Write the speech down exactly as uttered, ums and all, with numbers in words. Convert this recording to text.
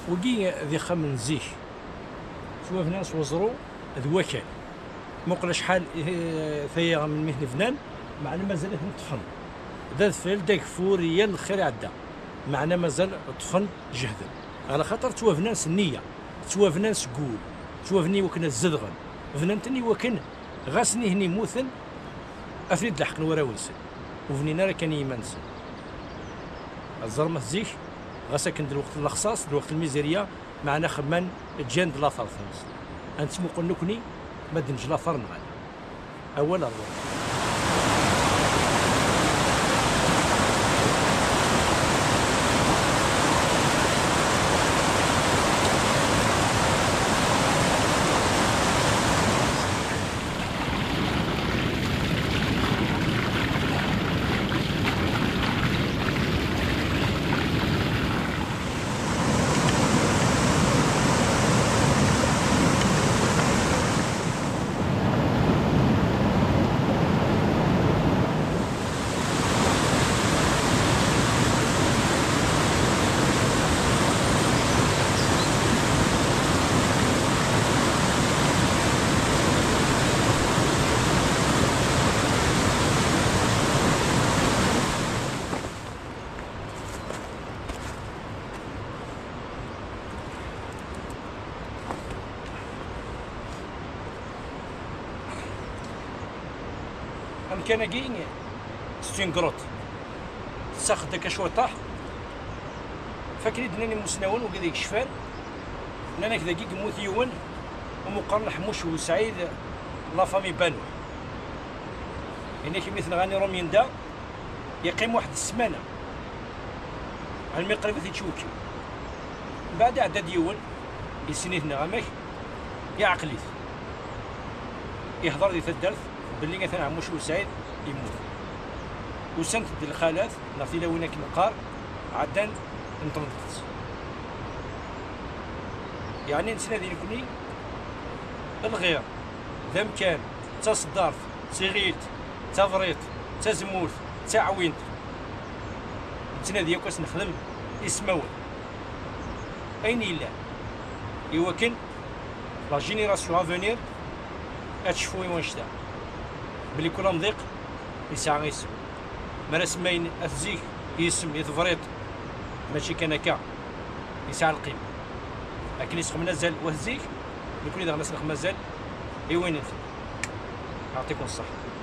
Wigi d ixxamen n zik, ttwabnan s weẓru d wakal. Muqel acḥal, eh, tayeɣ melmi ten-bnan, meɛna mazal-iten ṭṭfen. D adfel, d ageffur, yal lxir iɛedda, meɛna mazal ṭṭfen, jehden. Ɛla xaṭer ttwabnan s nniya, ttwabnan s wul, ttwabnan i wakken ad zedɣen. Bnan-ten i wakken ɣas nihen mmuten, ad ten-id-leḥqen warraw-nsen, ur bnin ara kan i yiman-nsen. Ad ẓrem at zik, ɣas akken d lweqt n lexṣaṣ, d lweqt n lmizirya, meɛna xemman ǧǧan-d later-nsen. Ad nettmuqul nekkni ma d-neǧǧ later neɣ ala. Awal ar ɣur-k. Amkan-agi, c'est une grotte. Tessaxed akka cwiṭaḥ. Fakken i d-nnan imusnawen, wigad i yecfan, nnan-ak dagi yemmut yiwen, umi qqaren Ḥemmuc U Sɛid, la famille Banuh. Yenna-k imi t-nɣan Irumyen da, yeqqim waḥed ssmana, almi qrib ad t-iččewkiw. Mbeɛd iɛedda-d yiwen, yessen-it neɣ amek, iɛqel-it. Ihḍer di taddart belli atan Ɛemmuc U Sɛid yemmut. Usant-d lxalat neɣ tilawin akken neqqar, ɛeddan n tneḍqet. Yeɛni nettnadi nekni lɣir d amkan, d taṣeddart, d tiɣilt, d tabriṭ, d tazemmurt, d taɛwint. Nettnadi akk ad s-nexdem ismawen. Ayen yellan, iwakken la génération à venir ad tecfu i wannect-a, belli kul amḍiq yesɛa isem. Mi ara semmayen at zik isem i tebriṭ, mačči kan akka, yesɛa lqima. Akken i sexmen azal wat zik, nekni daɣen ad s-nexdem azal i wayen-nsen. Yeɛṭikum ṣṣeḥḥa.